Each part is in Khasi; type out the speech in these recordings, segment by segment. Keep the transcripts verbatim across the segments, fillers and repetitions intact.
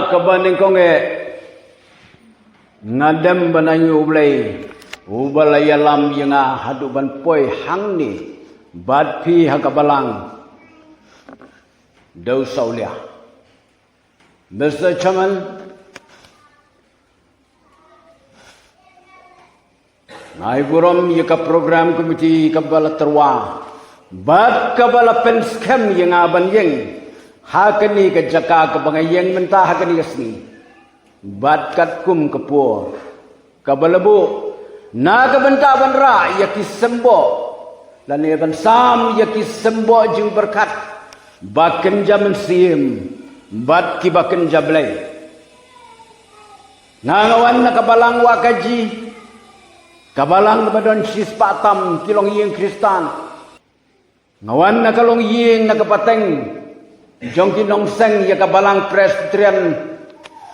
Kaba nyngkong eh, nga dem ban ïa U Blei uba la ïalam ïa nga haduh ban poi hangne bad phi ha ka balang. Dewsawlia. Mister Chairman, nga ai burom ïa ka program committee kaba la tyrwa bad kaba la pynskhem ïa nga ban ïeng ha kane ka jaka kaba nga ïeng mynta ha kane ka sngi. Bad katkum ka por kaba la buh na ka bynta ban rah ïa ki symboh lane ban sam ïa ki symboh jingpyrkhat ba kynja mynsiem bad kiba kynja Blei. Nga, nga wan na ka balang Wahkaji, ka balang kaba don shispah tam ki longïing Khristan. Nga wan na ka longïing, na ka pateng jong ki nongseng ïa ka balang Presbyterian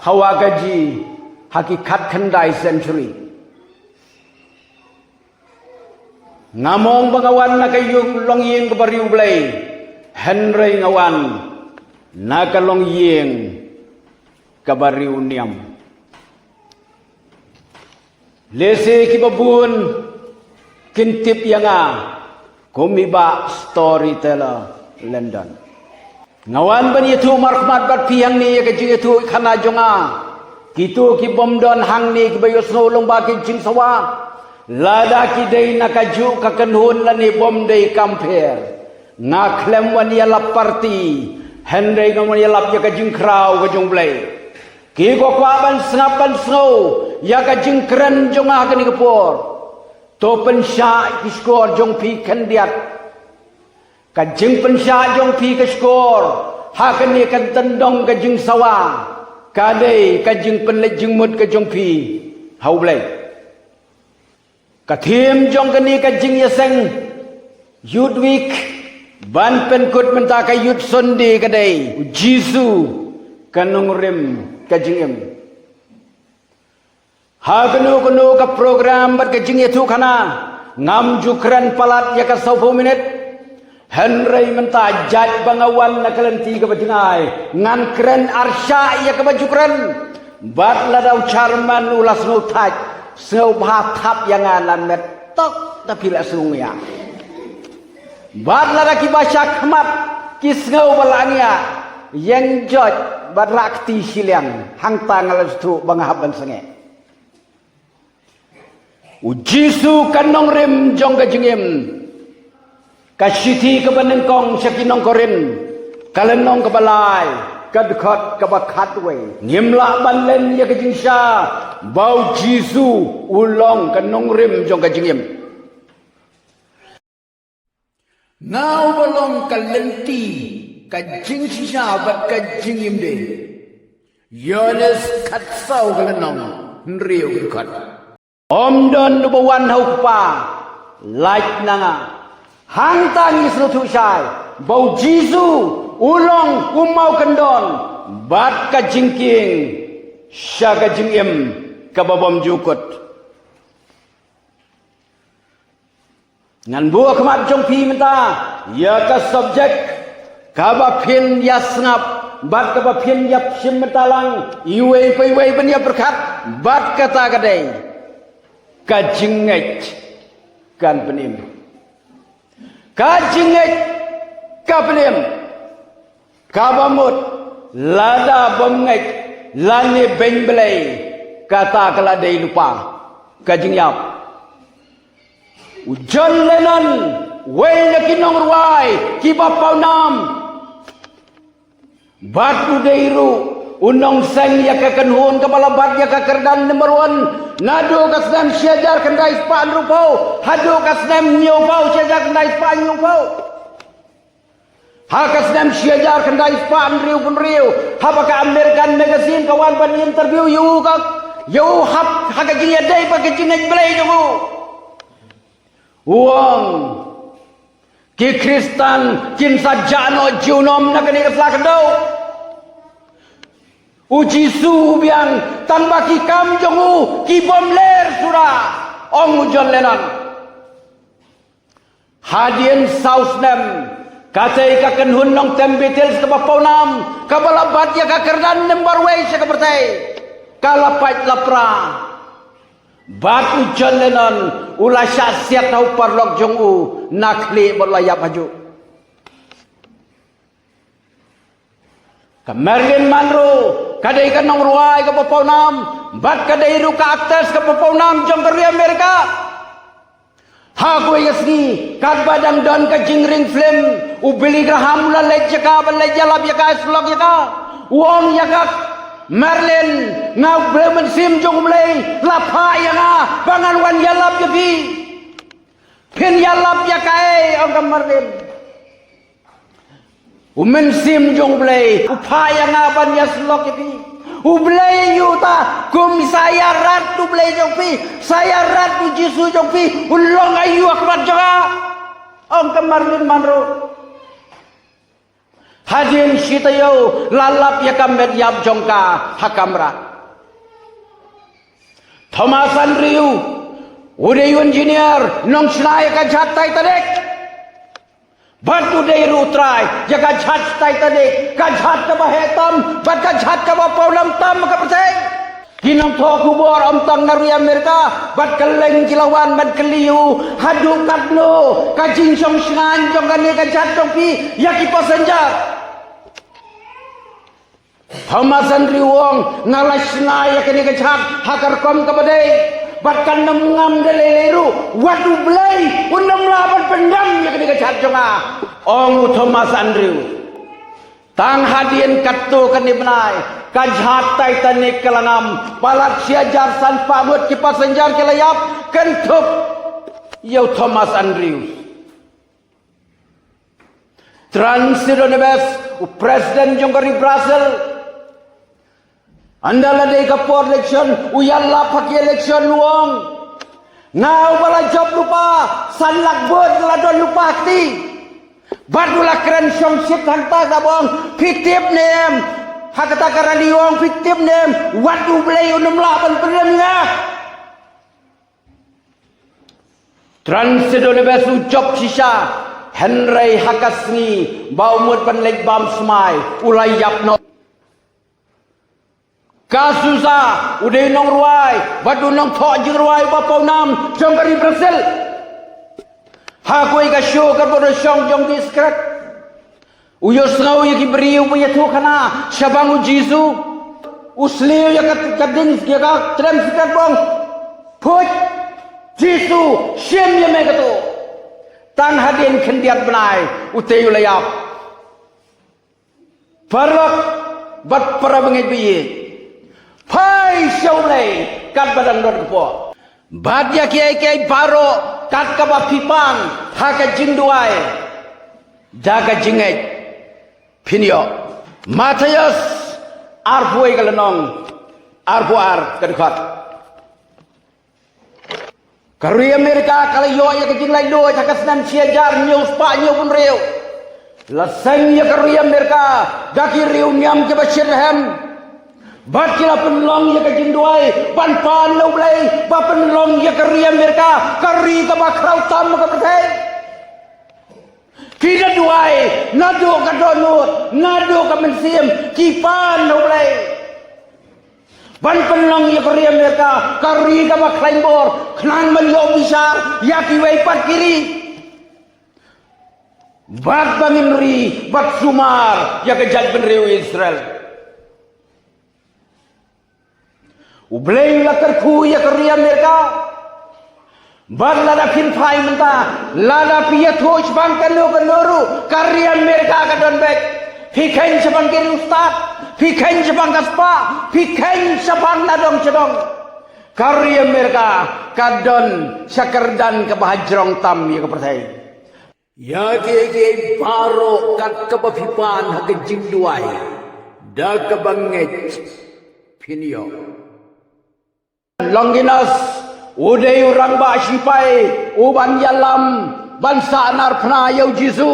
ha Wahkaji ha ki khatkhyndai century. Ngam ong ba nga wan na ka ïing, longïing kaba riewblei, hynrei nga wan na ka longïing kaba riewniam. Lehse kiba bun kin tip ïa nga kum i Bah Storyteller Lyndon. Nga wan ban ïathuh markhmat bad phi hangne ïa ka jingïathuhkhana jong nga. Kito kibym don hangne kiba ïohsngew lyngba ki jingsawa, lada ki dei na kajuh ka kynhun lane bym dei kam pher, nga khlem wan ïalap party, hynrei nga wan ïalap ïa ka jingkhraw ka jong U Blei. Ki kwah ban sngap ban sngew ïa ka jingkren jong nga ha kane ka por, to pynshah ki shkor jong phi khyndiat. Ka jingpynshah jong phi ka shkor ha kane ka tyndong ka jingsawa ka dei ka jingpynleit jingmut ka jong phi ha U Blei. Ka theme jong kane ka jingïaseng Youth Week ban pynkut mynta ka Youth Sunday ka dei U Jisu ka nongrim ka jingim. Ha kano kano ka program bad ka jingïathuhkhana ngam ju kren palat ïa ka sawphew minit. Hynrei mynta jait ba nga wan na ka lynti kaba jngai, ngan kren arshah ïa kaba ju kren. Bad lada u chairman u la sngewthait, sngewbha thap ïa nga na met tok, da phi la sngew ïa. Bad lada kiba shakhmat ki sngew ba la ngiah, ïeng joit bad rah kti shiliang, hangta nga la sngewthuh ba nga hap ban sangeh. U Jisu ka nongrim jong ka jingim. Ka shithi kaba nyngkong sha ki nong Korinth, ka lynnong kaba lai, ka dkhot kaba khatwei. Ngim lah ban len ïa ka jingshisha ba U Jisu u long ka nongrim jong ka jingim. Nga uba long ka lynti, ka jingshisha bad ka jingim de. Ïoannis khatsaw ka lynnong, hynriew ka dkhot. Ym don uba wan ha U Kpa lait na nga. Hangta ngi sngewthuh shai ba U Jisu u long u maw kyndon bad ka jingkieng sha ka jingim kaba bymjukut. Ngan buh khmat jong phi mynta ïa ka subject kaba phin ïa sngap bad kaba phin ïa shim bynta lang iwei pa iwei ban ïa pyrkhat bad kata ka dei ka jingngeit kan pynim. Ka jingngeit ka pynim. Kaba mut lada bym ngeit lane beiñ Blei, kata ka la dei lypa ka jingïap. U John Lennon, wei na ki nongrwai kiba pawnam, bad u dei ruh u nongseng ïa ka kynhun kaba la bat ïa ka kyrdan number one naduh ka snem shi hajar khyndai spah hynriewphew haduh ka snem hynñiewphew, shi hajar khyndai spah hynñiewphew. Ha ka snem shi hajar khyndai spah hynriewphew hynriew, haba ka American magazine ka wan ban interview ïa u, ka ïa u hap ha ka jingïadei bad ka jingngeit Blei jong u. U ong, ki Khristan kin sa jah noh junom na kane ka sla khyndew. U Jisu u biang tang ba ki kam jong u ki bym ler shuh, ong u John Lennon. Hadien saw snem Katei ka kynhun nongtem Beatles kaba pawnam, kaba la bat ïa ka kyrdan number wei sha ka pyrthei, ka la pait la pra. Bad u John Lennon u la shah siat ha u paralok jong u na khlieh bad u la ïap hajuh. Ka Marilyn Monroe ka dei ka nongrwai kaba pawnam, bad ka dei ruh ka actress kaba pawnam jong ka ri Amerika. Ha kawei ka sngi, katba dang don ka jingring film, u Billy Graham u la leit ïa ka, ban leit ïalap ïa ka, ïasyllok ïa ka. U ong ïa ka Marilyn, nga u briew mynsiem jong U Blei, la phah ïa nga ba ngan wan ïalap ïa phi. Phin ïalap ïa kaei, ong ka Marilyn. U Mynsiem jong U Blei u phah ïa nga ban ïasyllok ïa phi. U Blei u ong, kum sa ïarap U Blei jong phi, sa ïarap U Jisu jong phi, un long aïu ha khmat jong nga, ong ka Marilyn Monroe. Hadien shi taïew la lap ïa ka met ïap jong ka ha kamra. Thomas Andrew, u dei u engineer, nongshna ïa ka jhat Titanic. Bad u dei ruh u trai ïa ka jhat Titanic, ka jhat kaba heh tam, bad ka jhat kaba pawnam tam ha ka pyrthei. Ki nongthoh khubor ym tang na ri Amerika bad kylleng ki la wan ban kylli ïa u, haduh katno ka jingshong shngaiñ jong kane ka jhat jong phi ïa ki passenger. Thomas Andrew u ong, nga la shna ïa kane ka jhat ha ka rukom kaba dei, bad kan ym ngam da lei lei ruh wat U Blei un ym lah ban pyndam ïa kane ka jhat jong nga, ong u Thomas Andrew. Tang hadien katto katne bnai, ka jhat Titanic ka la ngam, palat shi hajar san spah ngut ki passenger ki la ïap, kynthup ïa u Thomas Andrews. Trai Cyril Ramaphosa, u president jong ka ri Brazil, ynda la dei ka por election, u ïalap ha ki election u ong, nga uba la jop lypa san lak vote, la don lypa kti. Bad u la kren shongshit hangta, da u ong, phi tip ne em, ha kata ka rally u ong, phi tip ne em, wat U Blei un ym lah ban pyndem ïa nga. Trai Cyril Ramaphosa u jop shisha, hynrei ha ka sngi ba u mut ban leit bam smai, u la ïap noh. Ka Sousa, u dei u nongrwai bad u nongthoh jingrwai uba pawnam jong ka ri Brazil. Ha kawei ka show kaba dei shong jong ki script, u ïohsngew ïa ki briew ba ïathuh khana shaphang U Jisu. U sliew ïa ka, ka ding, ïa ka trem script, u ong, phuit, Jisu, shim ïa me kato. Tang hadien khyndiat bnai utei u la ïap. Paralok bad para bangeit ba ïeit, phai sha U Blei katba dang don ka por. Bad ïa kiei kiei baroh kat kaba phi pan ha ka jingduwai da ka jingngeit, phin ïoh. Mathaios arphew wei ka lynnong arphew ar ka dkhot. Ka ri Amerika ka la ïoh ïa ka jinglaitluid ha ka snem shi hajar hynñiew spah hynñiew phew hynriew. La seng ïa ka ri Amerika da ki riewniam kiba shitrhem. Bad ki la pynlong ïa ka jingduwai ban pan na U Blei ba pynlong ïa ka ri Amerika ka ri kaba khraw tam ha ka pyrthei. Ki da duwai naduh ka dohnud, naduh ka mynsiem, ki pan na U Blei ban pynlong ïa ka ri Amerika ka ri kaba khlaiñ bor, khnang ban ïoh bishar ïa kiwei pat ki ri. Bad ba ngin ri bad sumar ïa ka jaitbynriew Israel. U Blei u la kyrkhu ïa ka ri Amerika. Bad lada phin phai mynta, lada phi ïathuh shaphang kano kano ruh, ka ri Amerika ka don beit. Phi kheiñ shaphang ki riewstad, phi kheiñ shaphang ka spah, phi kheiñ shaphang na dong sha dong, ka ri Amerika ka don sha kyrdan kaba hajrong tam ïa ka pyrthei. Ïa kiei kiei baroh kat kaba phi pan ha ka jingduwai da kaba ngeit, phin ïoh. Longinus u dei u rangbah shipai uban ïalam ban sahnarphna ïa U Jisu.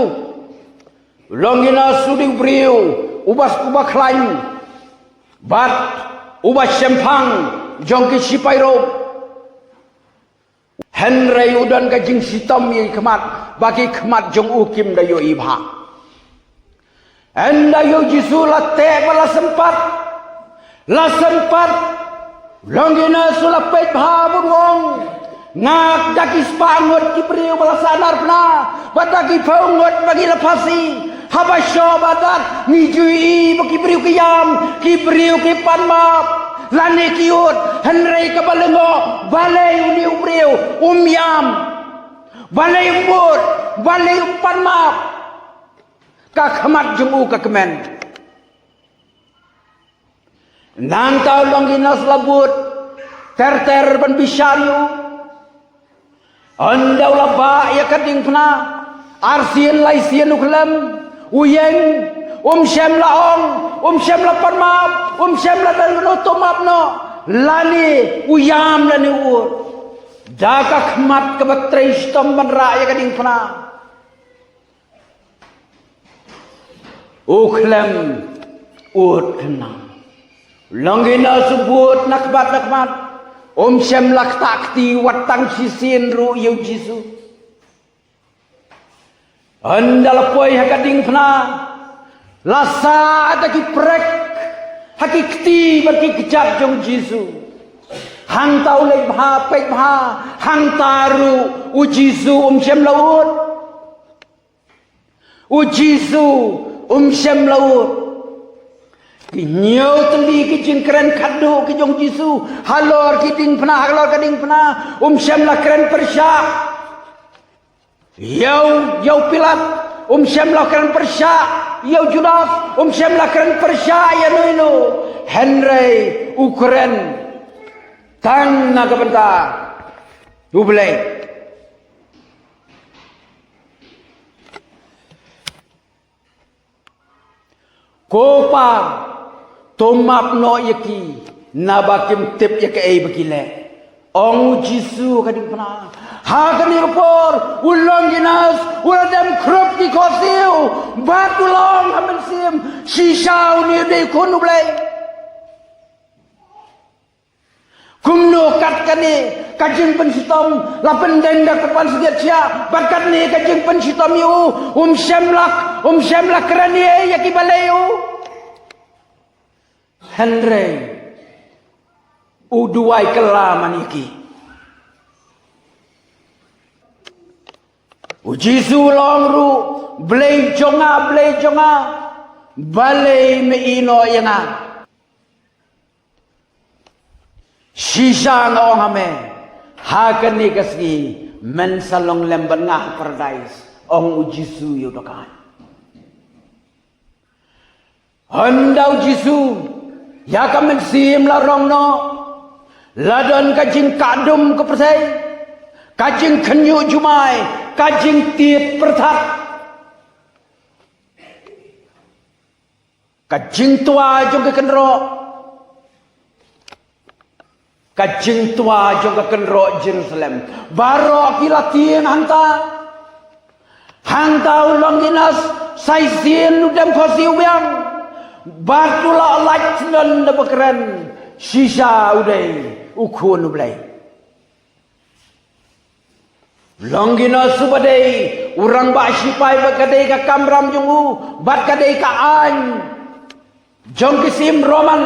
Longinus u dei u briew uba, uba khlaiñ bad uba shemphang jong ki shipai Rom. Hynrei u don ka jingshitom ïa ki khmat, ba ki khmat jong u kim da ïohi bha. Ynda ïa u Jisu la teh bad la sympat. La sympat. Longinas u la peit bha bad u ong, nga da ki spah ngut ki briew ba la sahnarphna, bad da ki phew ngut ba ngi la phasi. Haba shoh ba dat ngi ju ïohi ba ki briew ki ïam, ki briew ki pan map, lane ki ud. Hynrei kaba lyngngoh, balei une u briew um ïam? Balei um ud? Balei um pan map? Ka khmat jong u ka kmen. Nangta u Longinas la bud ter ter ban bishar ïa u. Ynda u la bah ïa ka diengphna, arsien laisien u khlem, u ïeng, um shym la ong, um shym la pan map, um shym la don kano tom map noh, lane u ïam lane u ud. Da ka khmat kaba trei shitom ban rah ïa ka diengphna, u khlem ud khnang. Longinas u bud na khmat na khmat, um shym la ktah kti wat tang shisien ruh ïa u Jisu. Ynda la poi ha ka diengphna, la sah da ki prek ha ki kti bad ki kjat jong u Jisu. Hangta u leit bha, peit bha, hangta ruh u Jisu um shym la ud. U Jisu um shym la ud. Ki hynñiew tylli ki jingkren khadduh ki jong u Jisu halor ki diengphna, halor ka diengphna, um shym la kren pyrshah ïa u, ïa u Pilat, um shym la kren pyrshah ïa u Judas, um shym la kren pyrshah ïa uno uno. Hynrei u kren tang na ka bynta U Blei. Ko Pa, to map noh ïa ki, naba kim tip ïa kaei ba ki leh. Ong u Jisu ha ka diengphna. Ha kane ka por u Longinas u la dem khrup ki khohsiew bad u la ong ha mynsiem, shisha une u dei u Khun U Blei. Kumno kat kane ka jingpynshitom la pyndeng da ka pansngiat sha, bad katne ka jingpynshitom ïa u, um shym la, um shym la kren ïa ki balei ïa u. Hynrei u duwai kylla man ïa ki. U Jisu u la ong ruh, Blei jong nga, Blei jong nga, balei me ïehnoh ïa nga? Shisha nga ong ha me, ha kane ka sngi men sa long lem bad nga ha Paradais, ong u Jisu ïa u dokai. Ynda u Jisu ïa ka mynsiem la rong noh, la don ka jingkah dum ka pyrthei, ka jingkhynñiuh jumai, ka jingtied pyrthat. Ka jingtwa jong ka kynroh. Ka jingtwa jong ka kynroh Jerusalem. Baroh ki la tieng hangta. Hangta u Longinas sa shisien u dem khohsiew biang. Bad u la lait shnong da ba kren, shisha u dei u Khun U Blei. Longinas uba dei u rangbah shipai bad ka dei ka kamram jong u, bad ka dei ka aiñ jong ki syiem Roman,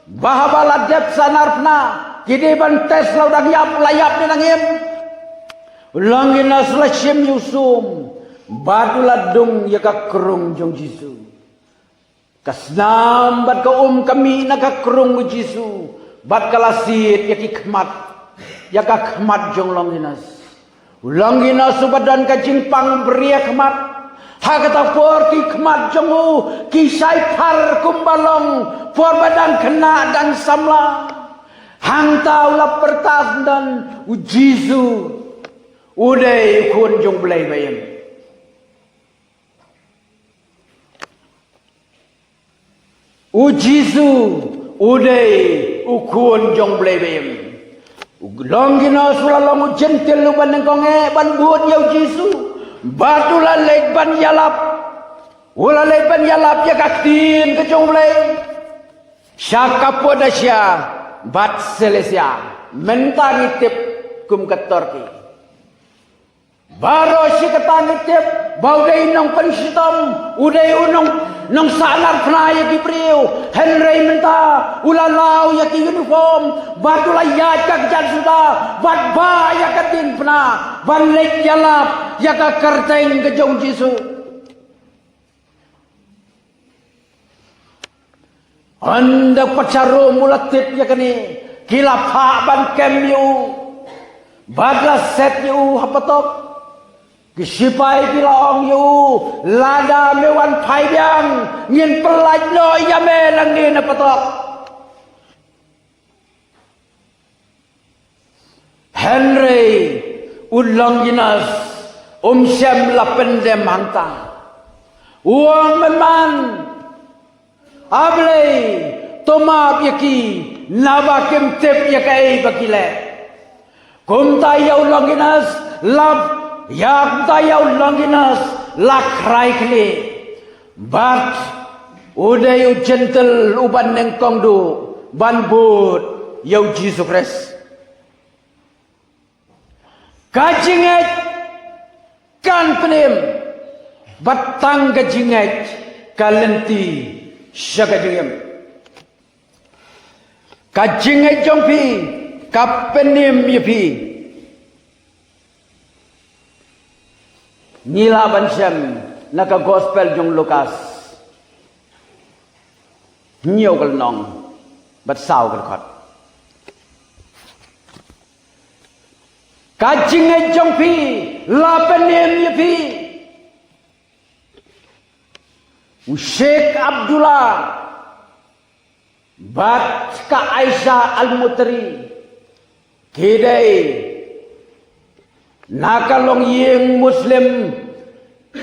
ba haba la dep sahnarphna ki dei ban test la u dang ïap, la ïap ne dang im. Longinas la shim ïa u sum bad u la dung ïa ka krung jong u Jisu. Ka snam bad ka um ka mih na ka krung u Jisu, bad ka la siat ïa ki khmat, ïa ka khmat jong u Longinas. U Longinas uba don ka jingpang bria khmat, ha kata por ki khmat jong u ki shai phar kumba long por ba dang khynnah dang samla. Hangta u la pyrta sdang, u Jisu u dei u Khun jong u Blei ba im. U Jisu u dei u Khun jong u Blei ba im. U Longinas u la long u jentil uba nyngkong eh ban bud ïa u Jisu, bad u la leit ban ïalap. U la leit ban ïalap ïa ka ktien ka jong u Blei sha Kapadosia bad Silisia, mynta ngi tip kum ka Turkey. Baroh shi katta ngi tip ba u dei u nongpynshitom, u dei u nong Nongsahnarphna ïa ki briew, hynrei mynta u la law ïa ki uniform, bad u la ïaid ka kjat suda, bad bah ïa ka diengphna, ban leit ïalap ïa ka kyrteng ka jong Jisu. Hynda u pacha Rom u la tip ïa kane, ki la phah ban kem ïa u, bad la set ïa u ha patok. Ki sipai ki la ong ïa u, lada me wan phai biang, ngin pyllait noh ïa me nangne na patok. Hynrei u Longinas um shym la pyndem hangta. U ong, mynman, A Blei, to map ïa ki, naba kim tip ïa kaei ba ki leh. Kumta ïa u Longinas la, ïa kumta ïa u Longinas la khrai khlieh. Bad u dei u Jentil uba nyngkong duh ban bud ïa u Jisu Khrist. Ka jingngeit kan pynim, bad tang ka jingngeit ka lynti sha ka jingim. Ka jingngeit jong phi ka pynim ïa phi. Ngi lah ban shem na ka gospel jong u Lukas. Hynñiew ka lynnong bad saw ka dkhot. Ka jingngeit jong phi la pynim ïa phi. U Sheikh Abdullah bad ka Aisha Al-Mutri ki dei na ka longïing Muslim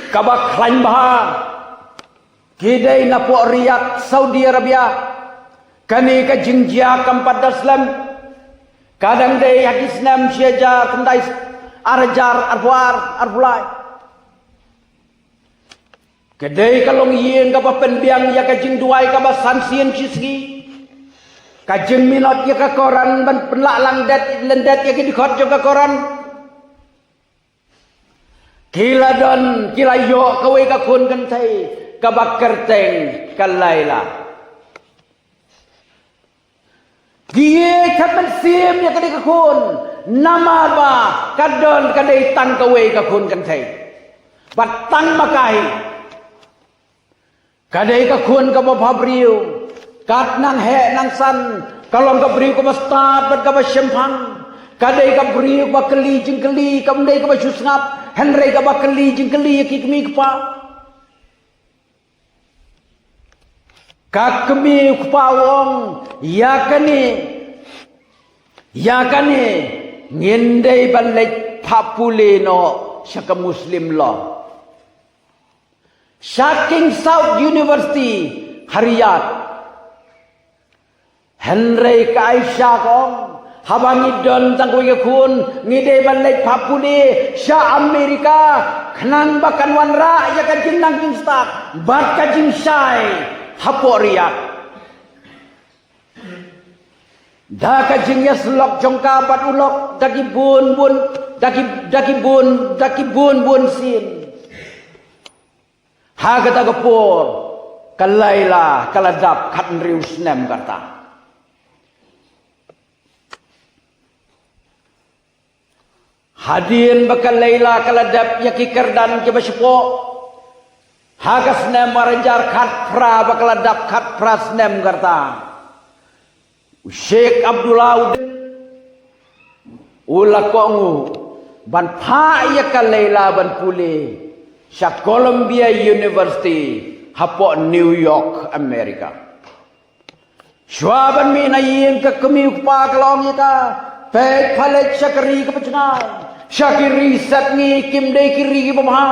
kaba khlaiñ bha. Ki dei napoh Riyadh, Saudi Arabia. Kane ka jingjia kam pat da slem. Ka dang dei ha ki snem shi hajar khyndai, ar hajar arphew ar, arphew lai. Ka dei ka longïing kaba pynbiang ïa ka jingduwai kaba san sien shi sngi. Ka jingminot ïa ka Koran ban pynlah lang det, lyndet ïa ki dkhot jong ka Koran. Ki la don, ki la ïoh kawei ka khun kynthei kaba kyrteng ka Laila. Ki ïeit ha mynsiem ïa kane ka khun, namar ba ka don ka dei tang kawei ka khun kynthei. Bad tang ma ka hi. Ka dei ka khun kaba bhabriew, kat nang heh nang san, ka long ka briew kaba stad bad kaba shemphang. Ka dei ka briew kaba kylli jingkylli, kam dei kaba shu sngap, hynrei kaba kylli jingkylli ïa ki kmie kpa. Ka kmie kpa u ong, ïa kane, ïa kane, ngin dei ban leit phah pule noh sha ka Muslim law. Sha King Saud University ha Riyadh. Hynrei ka Aisha ka ong, haba ngi don tang kawei ka khun, ngi dei ban leit phah pule sha Amerika, khnang ba kan wanrah ïa ka jingnang jingstad bad ka jingshai hapoh Riyadh. Da ka jingïasyllok jong ka bad u lok, da ki bun bun, da ki, da ki bun, da ki bun bun sien. Ha kata ka por, ka Laila ka la dap khathynriew snem ka rta. Hadien ba ka Laila ka la dep ïa ki kyrdan kiba shapoh, ha ka snem ar hajar khatphra ba ka la dap khatphra snem ka rta. U Sheikh Abdullah u dei, u la kohnguh ban phah ïa ka Laila ban pule sha Columbia University hapoh New York, America. Shuwa ban mih na ïing, ka kmie u kpa ka la ong ïa ka, peit pha leit sha ka ri kaba jngai, sha ki ri sepngi, kim dei ki ri kiba bha.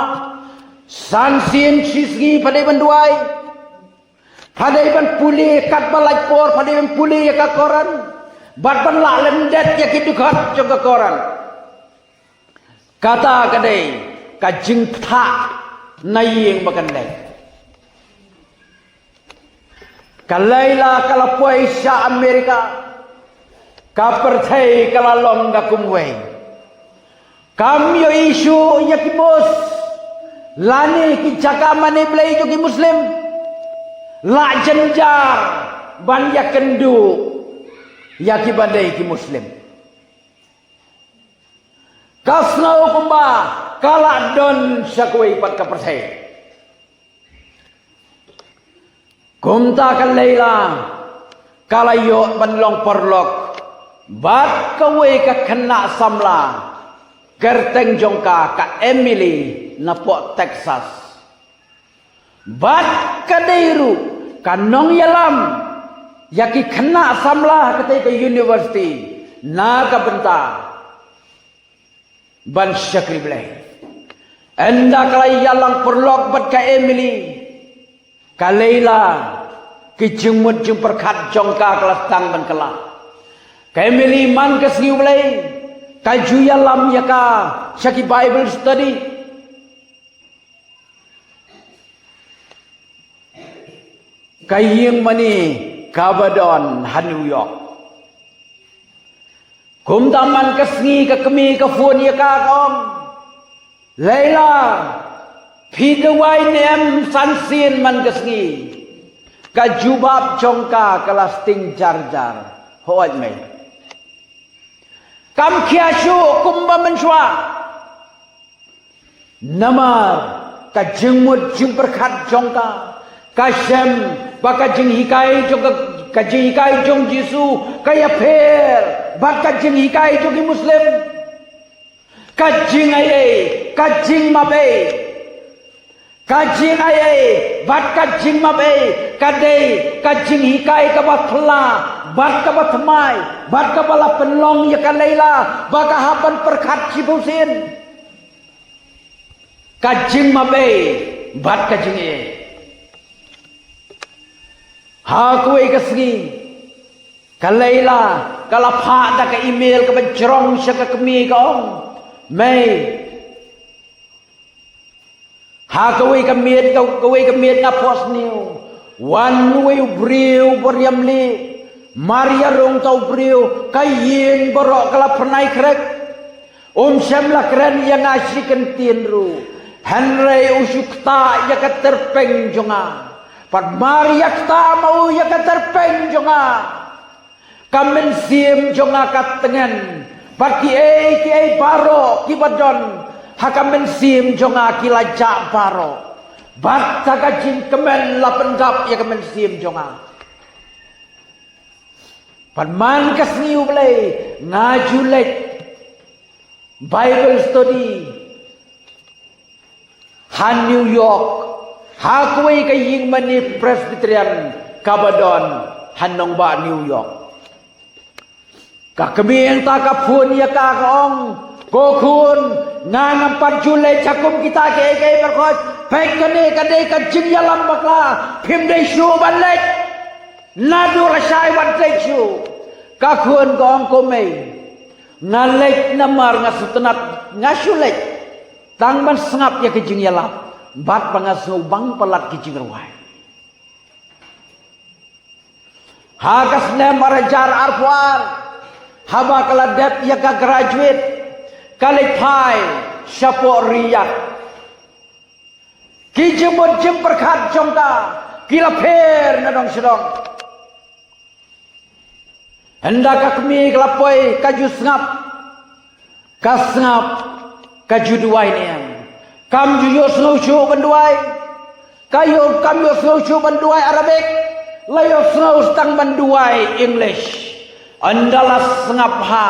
San sien shi sngi pha dei ban duwai. Pha dei ban pule, katba lait por pha dei ban pule ïa ka Koran bad ban lah lyndet ïa ki dkhot jong ka Koran. Kata ka dei ka jingthah na ïing ba kan leit. Ka Laila ka la poi sha Amerika. Ka pyrthei ka la long da kumwei. Kam ïohi shuh ïa ki mosque lane ki jaka mane Blei jong ki Muslim. la jynjar ban ïakynduh ïa ki ba dei ki Muslim. Ka sngew kumba ka la don sha kawei pat ka pyrthei. Kumta ka Leila ka la ïoh ban long paralok bad kawei ka khynnah samla, kyrteng jong ka ka Emily, na pdeng Texas. Bad ka dei ruh ka nongïalam ïa ki khynnah samla ha katei ka university na ka bynta ban shakri Blei. Ynda ka la ïalang paralok bad ka Emily, ka Leila, ki jingmut jingpyrkhat jong ka ka la sdang ban kylla. Ka Emily man ka sngi U Blei ka ju ïalam ïa ka sha ki Bible study. Ka ïing mane kaba don ha New York. Kumta man ka sngi ka kmie ka phone ïa ka, ka ong, Leila, phi duwai ne em san sien man ka sngi? Ka jubab jong ka ka la sting jar jar, hooid mei. Kam khia shuh kumba mynshuwa. Namar ka jingmut jingpyrkhat jong ka, ka shem ba ka jinghikai jong ka, ka jinghikai jong Jisu ka ïapher bad ka jinghikai jong ki Muslim. Ka jingaiei, ka jingmapei, ka jingaiei bad ka jingmapei ka dei ka jinghikai kaba phylla bad kaba thymmai bad kaba la pynlong ïa ka Leila ba ka hap ban pyrkhat shibun sien. Ka jingmapei bad ka jingaiei. Ha kawei ka sngi ka Leila ka la phah da ka email kaba jrong sha ka kmie, ka ong, mei, ha kawei ka miet, ka, kawei ka miet nga phohsniew, wan uwei u briew ba riam lieh. Mar ïa rung uta u briew ka ïing baroh ka la phyrnai khrek. Um shym la kren ïa nga shi kyntien ruh, hynrei u shu ktah ïa ka tyrpeng jong nga. Bad mar ïa ktah ma u ïa ka tyrpeng jong nga, ka mynsiem jong nga ka tngen. Bad kiei kiei baroh kiba don ha ka mynsiem jong nga ki la jah baroh. Bad ha ka jingkmen la pyndap ïa ka mynsiem jong nga. Bad man ka sngi U Blei nga ju leit Bible study ha New York, ha kawei ka ïing mane Presbyterian kaba don ha nongbah New York. Ka kmie hangta ka phone ïa ka, ka ong, ko khun, nga ngam pat ju leit ha kum kita kiei kiei baroh. Peit kane ka dei ka jingïalam bakla, phim dei shuh ban leit. Naduh lashai wat leit shuh. Ka khun ka ong, ko mei, nga leit namar nga sngewtynnat, nga shu leit tang ban sngap ïa ka jingïalap bad ba nga sngew bang palat ki jingrwai. Ha ka snem ar hajar arphew ar, haba ka la dep ïa ka graduate, ka leit phai shapoh Riyadh. Ki jingmut jingpyrkhat jong ka ki la pher na dong sha dong. Ynda ka kmie ka la poi ka ju sngap. Ka sngap, ka ju duwai ne em? Kam ju ïohsngew shuh ban duwai. Ka ïoh, kam ïohsngew shuh ban duwai Arabic. La ïohsngew tang ban duwai English. Ynda la sngap ha,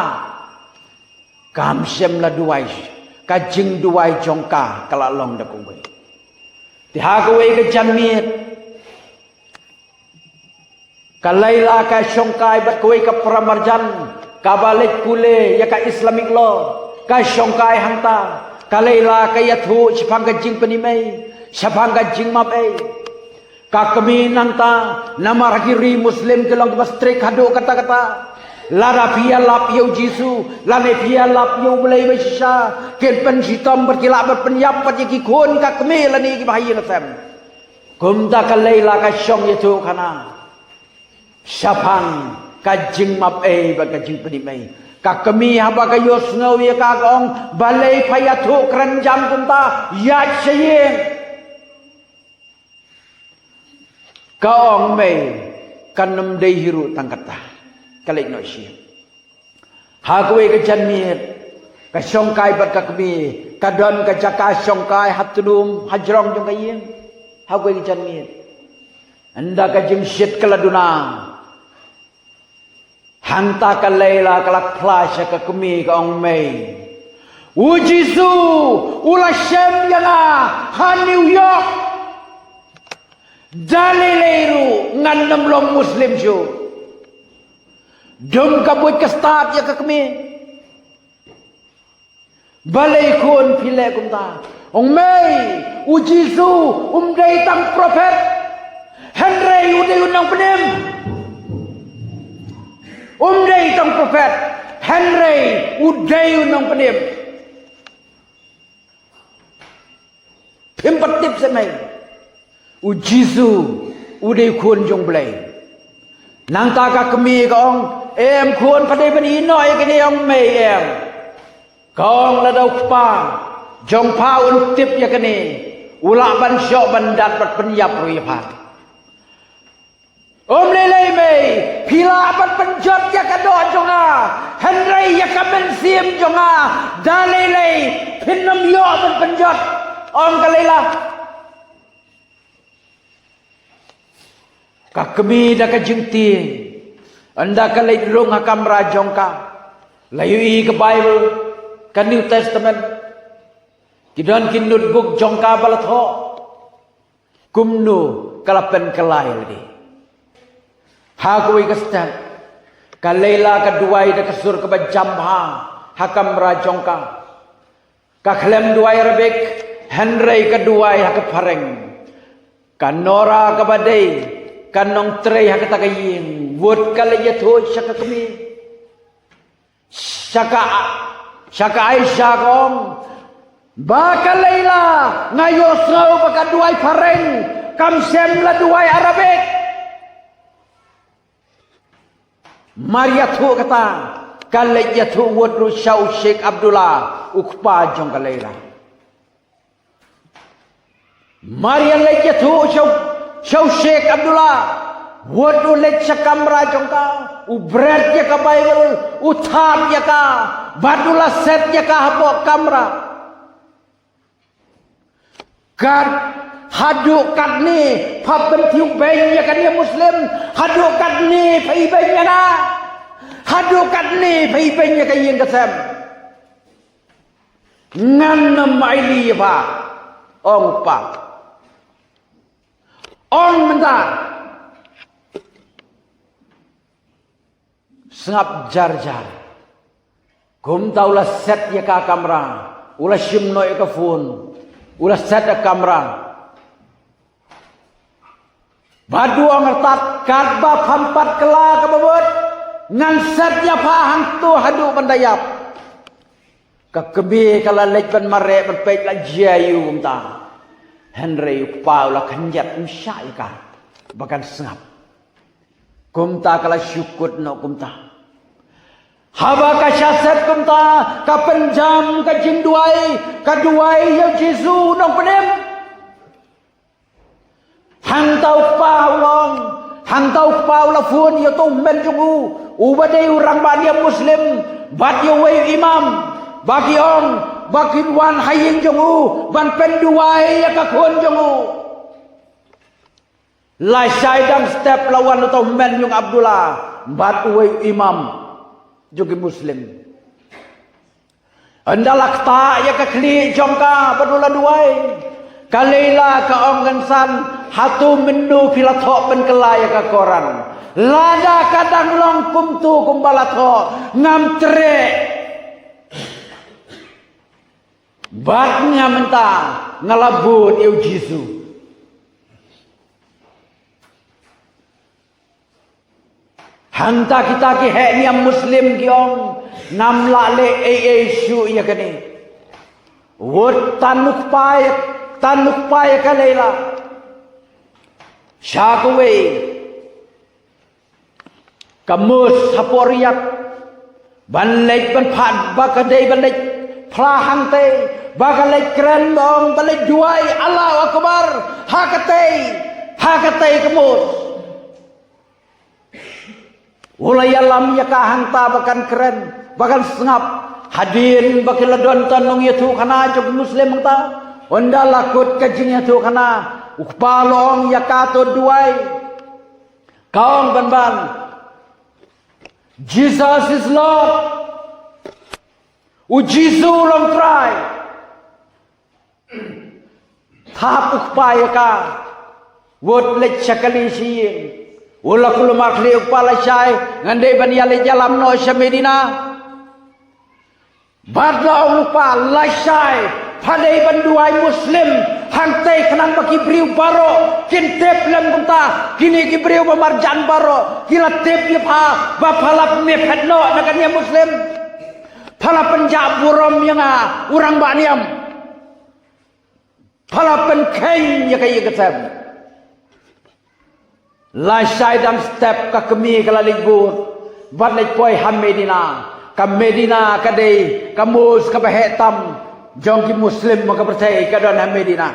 kam shym la duwai. Ka jingduwai jong ka ka la long da kawei. Te ha kawei ka janmiet, ka Laila ka shongkai bad kawei ka paramarjan kaba leit pule ïa ka Islamic law. Ka shongkai hangta, ka Laila ka ïathuh shaphang ka jingpynim ei, shaphang ka jingmap ei. Ka kmie nangta, namar ha ki ri Muslim ki long kiba strict haduh katta katta. Lada phi ïalap ïa u Jisu, lane phi ïalap ïa U Blei ba shisha, kin pynshitom bad ki lah ban pynïap pat ïa ki khun ka kmie lane kiba ha ïing ha sem. Kumta ka Laila ka shong ïathuh khana shaphang ka jingmap ei bad ka jingpynim ei. Ka kmie haba ka ïohsngew ïa ka, ka ong, balei pha ïathuh kren jam kumta, ïaid sha ïing. Ka ong mei, kan ym dei hi ruh tang kata. Ka leit noh sha ïing. Ha kawei ka janmiet, ka shongkai bad ka kmie, ka don ka jaka shongkai ha tnum, ha jrong jong ka ïing. Ha kawei ka janmiet. Ynda ka jingshit ka la duna. Hangta ka Leila ka la phla sha ka kmie ka ong mei. U Jisu, u la shem ïa nga, ha New York. Da lei lei ruh, ngan ym long Muslim shuh. Dum ka buit ka stad ïa ka kmie. Balei khun phi leh kumta? Ong mei, u Jisu, um dei tang prophet. Hynrei u dei u nongpynim. Um dei tang prophet. Hynrei u dei u nongpynim. Phim pat tip seh mei. U Jisu, u dei khun jong Blei. Nangta ka kmie ka ong, em khun pha dei ban ïehnoh ïa kane ong mei em. Ka ong lada u kpa, jong pha un tip ïa kane. U lah ban shoh ban dat bad pynïap ruh ïa pha. Um lei lei mei, phi lah ban pynjot ïa ka doh jong nga. Hynrei ïa ka mynsiem jong nga, da lei lei, phin ym ïoh ban pynjot. Ong ka Leila. Ka kmie da ka jingtieng. Ynda ka leit rung ha kamra jong ka. La ïohi ka Bible, ka New Testament. Ki don ki notebook jong ka ba la thoh. Kumno ka la pynkylla ïa lade. Ha kawei ka step. Ka Leila ka duwai da ka sur kaba jam bha. Ha kamra jong ka. Ka khlem duwai Arabic, hynrei ka duwai ha ka phareng. Ka Nora kaba dei, ka nongtrei ha kata ka ïing, wut ka la ïathuh sha ka kmie. Sha ka, sha ka Aisha ka ong, ba ka Leila, nga ïohsngew ba ka duwai phareng, kam shym la duwai Arabic. Mar ïathuh kata, ka leit ïathuh wut ruh sha u Sheikh Abdullah, u kpa jong ka Leila. Mar ïa leit ïathuh sha u, sha u Sheikh Abdullah, wut u leit sha kamra jong ka, u bret ïa ka Bible, u thap ïa ka, bad u la set ïa ka hapoh kamra. Kat, haduh katne, pha pynthiew beiñ ïa kane Muslim, haduh katne, pha ibeiñ ïa nga, haduh katne, pha ibeiñ ïa ka ïing ka sem. Ngan ym ailad ïa pha, ong u kpa. Ong mynta. Sngap jar jar. Kumta u la set ïa ka kamra. U la shim noh ïa ka phone. U la set ïa ka kamra. Bad u ong artat katba pham pat kylla kaba mut. Ngan set ïa pha hangto haduh ban da ïap. Ka kmie ka la leit ban mareh ban peit la jia ïa u kumta. Hynrei u kpa u la khyndiat um shah ïa ka. Ba kan sngap. Kumta ka la shu kut noh kumta. Haba ka shah set kumta, ka pynjam ka jingduwai, ka duwai ïa u Jisu nongpynim. Hangta u kpa u long, hangta u kpa u la phone ïa uto u hynmen jong u, uba dei u rangbah niam Muslim, bad ïa uwei u imam, ba ki ong, ba kin wan ha ïing jong u, ban pynduwai ïa ka khun jong u. La shai dang step la wan uto u hynmen jong Abdullah, bad uwei u imam, jong ki Muslim. Ynda la ktah ïa ka khlieh jong ka bad u la duwai. Ka Leila ka ong kynsan, hato mynno phi la thoh pynkylla ïa ka Koran. Lada ka dang long kumto kumba la thoh, ngam treh. Bad nga mynta, nga la bud ïa u Jisu. Hangta kita ki heh niam Muslim ki ong, ngam lah leh ei ei shuh ïa kane. Wut tan u kpa ïa, tan u kpa ïa ka Leila. Sha kawei. Ka mus hapoh Riyadh. Ban leit ban phah ba ka dei ban leit phla hangtei. Ba ka leit kren ba ong ba leit duwai Allahu Akbar. Ha katei. Ha katei ka mut u la ïalam ïa ka hangta ba kan kren, ba kan sngap. Hadien ba ki la don tang nongïathuhkhana jong ki Muslim hangta, ynda la kut ka jingïathuhkhana, u kpa la ong ïa ka to duwai. Ka ong ban ban, "Jesus is Lord." U Jisu u long Trai. Thap u kpa ïa ka. Wut leit sha kali sha ïing. U la kulmar khlieh u kpa, "Lashai, ngan dei ban ïaleit ïalam noh sha Medina." Bad la ong u kpa, "Lashai, pha dei ban duwai Muslim hangtei khnang ba ki briew baroh kin tip lem kumta. Kine ki briew ba marjan baroh ki la tip ïa pha ba pha la mihphet noh na kane Muslim. Pha la pynjah burom ïa nga u rangbah niam. Pha la pynkheiñ ïa ka ïing ka sem. Lashai dang step ka kmie ka la leit bud bad leit poi ha Medina. Ka Medina ka dei ka mosque kaba heh tam jong ki Muslim ha ka pyrthei ka don ha Medina."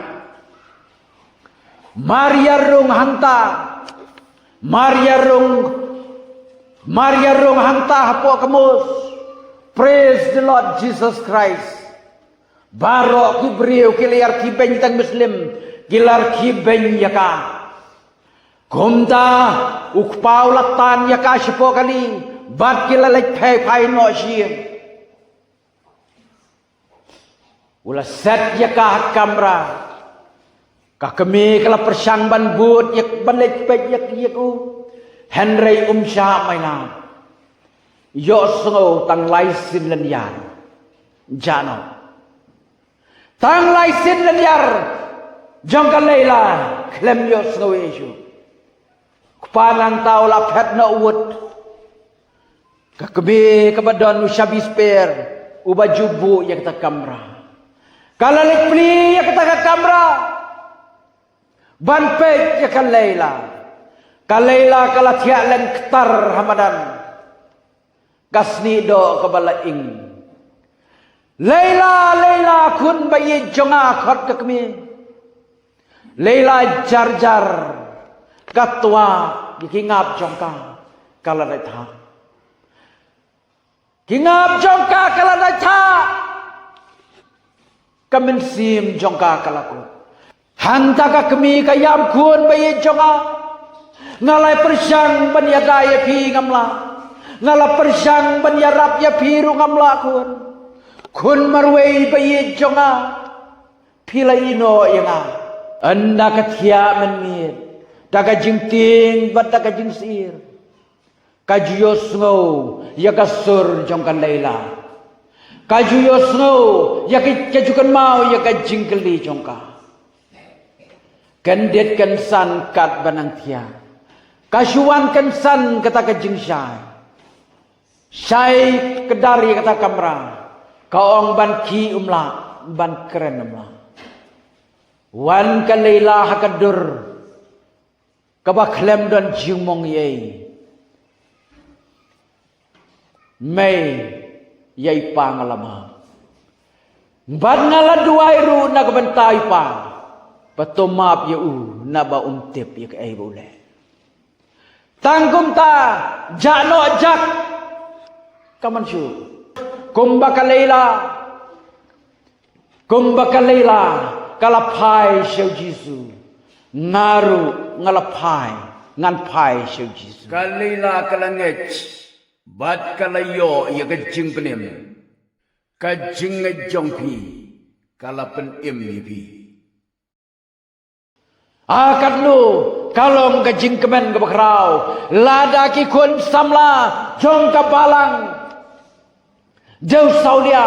Mar ïa rung hangta, mar ïa rung, mar ïa rung hangta hapoh ka mosque. Praise the Lord Jesus Christ. Baroh ki briew ki la ïarkhie beiñ, tang Muslim ki la ïarkhie beiñ ïa ka. Kumta u kpa u la tan ïa ka shapoh kali bad ki la leit phai phai noh sha ïing. U la set ïa ka ha kamra. Ka kmie ka la pyrshang ban bud ïa, ban leit peit ïa, ïa u. Hynrei um shah mailap. Ïohsngew tang lai sien lynñiar. Jah noh. Tang lai sien lynñiar jong ka Leila khlem ïohsngew ei ei shuh. Kpa nangta u la phet noh wut. Ka kmie kaba don u shabi sper, uba ju buh ïa kata ka kamra, ka la leit plie ïa kata ka kamra ban peit ïa ka Leila. Ka Leila ka la thiah leng ktar ha madan. Ka snieh doh kaba la ing. "Leila, Leila, khun ba ïeit jong nga," khot ka kmie. Leila jar jar, ka twah ïa ki ngap jong ka, ka la dait thah. Ki ngap jong ka ka la dait thah. Ka mynsiem jong ka ka la kut. Hangta ka kmie ka ïam, "Khun ba ïeit jong nga, nga la pyrshang ban ïada ïa phi ngam lah. Nga la pyrshang ban ïarap ïa phi ruh ngam lah khun. Khun marwei ba ïeit jong nga, phi la ïehnoh ïa nga." Ynda ka thiah mynmiet da ka jingtieng bad da ka jingsyier, ka ju ïohsngew ïa ka sur jong ka Leila. Ka ju ïohsngew ïa ka, ka ju kynmaw ïa ka jingkylli jong ka. Kyndit kynsan katba nang thiah, ka shu wan kynsan kata ka jingshai. Shai kdar ïa kata ka kamra. Ka ong ban khie um lah, ban kren um lah. Wan ka Leila ha ka dur kaba khlem don jingmong ei ei. "Mei, ïa i pa nga la map. Bad nga la duwai ruh na ka bynta i pa, ba to map ïa u, naba um tip ïa kaei ba u leh." Tang kumta, jah noh jak, ka man shuh. Kumba ka Leila, kumba ka Leila ka la phai sha u Jisu, nga ruh nga la phai, ngan phai sha u Jisu. Ka Leila ka la ngeit bad ka la ïoh ïa ka jingpynim. Ka jingngeit jong phi ka la pynim ïa phi. A katno ka long ka jingkmen kaba khraw lada ki khun samla jong ka balang Jewsaudia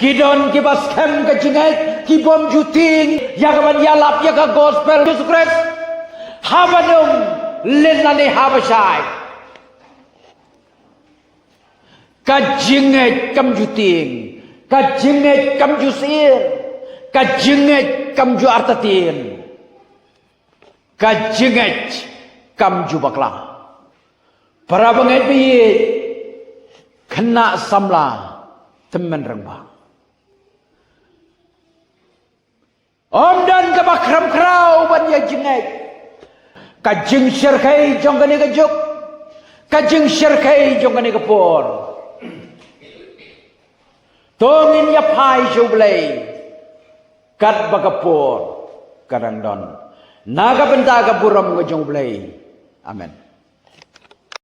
ki don kiba skhem ka jingngeit, ki bym ju tieng ïa kaban ïalap ïa ka gospel Jisu Khrist haba nym lynti ne haba shai. Ka jingngeit kam ju tieng, ka jingngeit kam ju syier, ka jingngeit kam ju artatien, ka jingngeit kam ju bakla. Para bangeit ba ïeit, khynnah samla tymmen rangbah. Ym don kaba khram khraw ban ïa jingngeit. Ka jingshyrkhei jong kane ka juk, ka jingshyrkhei jong kane ka por. To ngin ïa phai sha U Blei katba ka por ka dang don, na ka bynta ka burom ka jong U Blei. Amen.